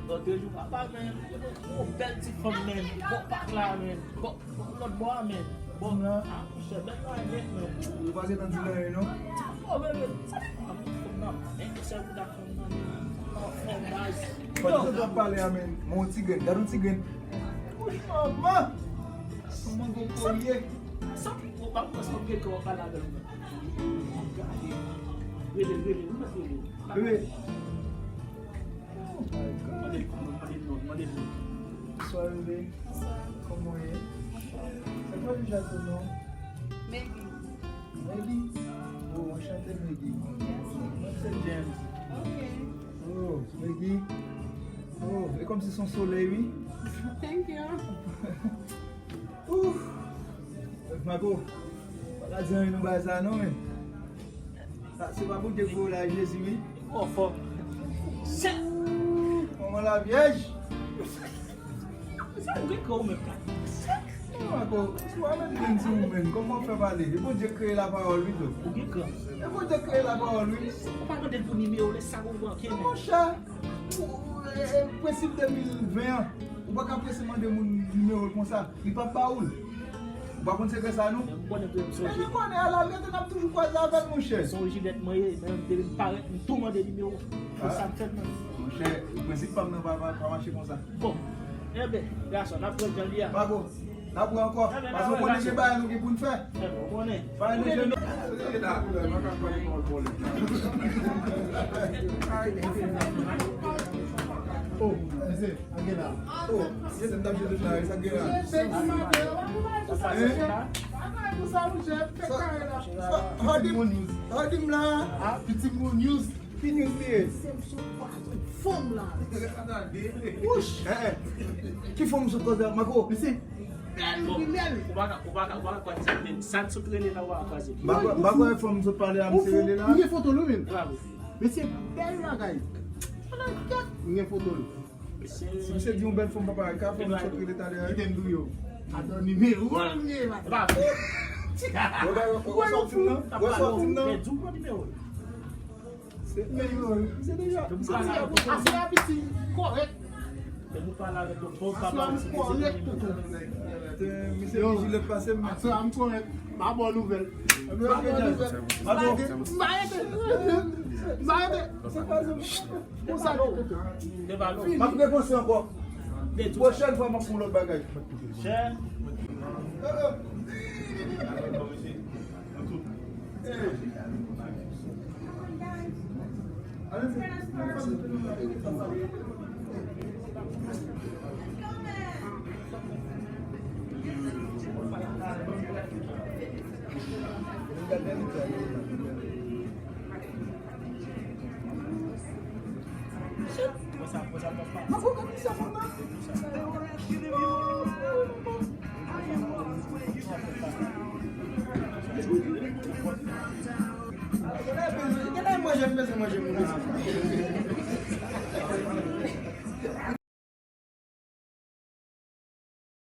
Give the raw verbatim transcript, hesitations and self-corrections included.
Lòt jou papa, men, yon bèl ti fanm, men, bò pak la, men, bò, bò lòt bò a, men, bò, a, monchè, bèl la nèt, men. Ou pa gentan di l anyen, non? Ti bò, men, men, sa depann fanm nan, men, monchè, ou dakò. Yo. Pandan w ap pale a, men, men yon ti grenn, gade yon ti grenn. Wouch, manman! Manman gon kolye. Sa ki pwoblèm, paske w gen kè w ap pale avè l, men. Gade. Rele, rele, ou mèt rele. Bebe. Oh my God. Mande l, mande l non, mande l non. Bonswa, bebe. Bonswa. Kòman w ye? Anfòm. Sa k ap di a tou non? Maggie. Maggie? Oh, anchante, Maggie. Mwen se James. Ok. Oh, Maggie. Oh, e kòmsi se yon solèy, wi. Thank you. Ouf. Mago, pa ka di anyen nan bagay sa non, men. Sa, se pa Bondye ki voye w la, Jezi, wi. Ou fò. Sèk. Manman la vyèj. Sa ou gen kè ou menm la. Sèk. Non, ankò, si w a met grenn sou ou menm, kòman w fè pale? E Bondye k kreye lapawòl, wi, Djo. Ou gen kè. E Bondye k kreye lapawòl, wi. Ou pa mande l pou nimewo, lè sa ou manke, men. Monchè, ou, e, e, prensip de mil ven an, ou pa ka prese mande moun nimewo l konsa. Li p ap ba ou l. Ou pa konn sekrè sa, non? Men m konnen pou m sonje. Men li konnen, ala l rete, n ap toujou kwaze avè l, monchè. Se yon Jilèt mwen ye, men m te vin parèt, m tou mande nimewo. Se sa m fè, men. Monchè, prensip pa m nan pa, pa, pa mache konsa. Bon, enben, gason, n ap pran jan li a. Mago, n ap wè ankò. Enben, n ap wè, gason. Paske w konnen gen bagay nou gen pou n fè. Enben, ou konnen. Pa neglije, non. Oh, mesye. Sa gen la. Oh, yes, m t ap jwe tout la, sa gen la. Sa gen la. Sa, sa, Hardy, Hardy m la. Ah, pitit bon news. Ki news li ye? Fanm la. Wouch. Eh, eh. Ki fanm sou koze a, Marco? Mesye, bèl, li bèl. Ou pa ka, ou pa ka, ou pa ka kwaze sa, men sa n sot rele la, ou pa ka kwaze. M pa kwè, m pa kwè fanm sot pale a, misye rele la. Ou gen foto l, wi, men. Bravo. Mesye, bèl bagay. Ala kèt. M gen foto l. Si misye di yon bèl fanm, papa, ka fè yon sòt rele talè a. Kite m di w yo. Adan nimewo l m ye, mwen. Wè, wè, wè, wè sòti m nan. Wè sòti m nan. Di w pran nimewo l. Se nimewo l. Se deja. Ase a piti, kòrèk. Aswè a m kòrèk, tonton. Misye pi jilèt pase m. Aswè a m kòrèk. M pa ba w nouvèl. M pa ba w nouvèl. M pa rete. M pa rete. Konsa nou. M ap repanse ankò. Pwochèn fwa, m ap fè yon lòt bagay. Chè. Genlè manje, m bezwen manje moun.